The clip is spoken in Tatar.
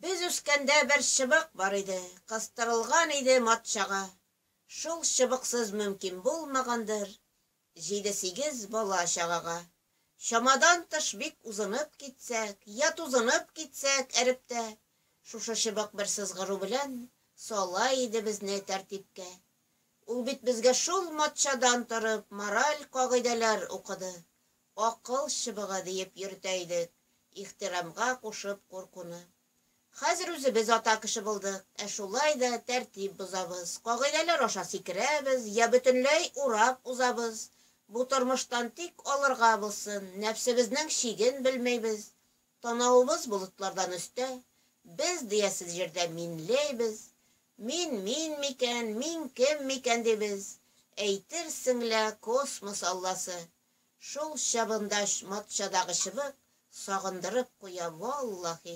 Без үскәндә бер чыбык бар иде, Кыстырылган иде матчага. Шул чыбыксыз мөмкин булмагандыр Җиде-сигез бала-чагага. Чамадан тыш бик узынып китсәк, Я тузынып китсәк әреп тә, Шушы чыбык бер сызгыру белән Сала иде безне тәртипкә. Ул бит безгә шул матчадан торып Мораль кагыйдәләр укыды. Акыл чыбыгы диеп йөртә идек, Ихтирамга кушып куркуны. Хәзер үзебез ата кеше булдык, Ә шулай да тәртип бозабыз. Кагыйдәләр аша сикерәбез, Я бөтенләй урап узабыз. Бу тормыштан тик алырга булсын, Нәфсебезнең чиген белмибез. Танавыбыз болытлардан өстә, Без диясе җирдә минләйбез. Мин мин микән, мин кем микән дибез, Әйтерсең лә космос алласы. Шул чабында матчадагы чыбык Сагындырып куя, валлаһи.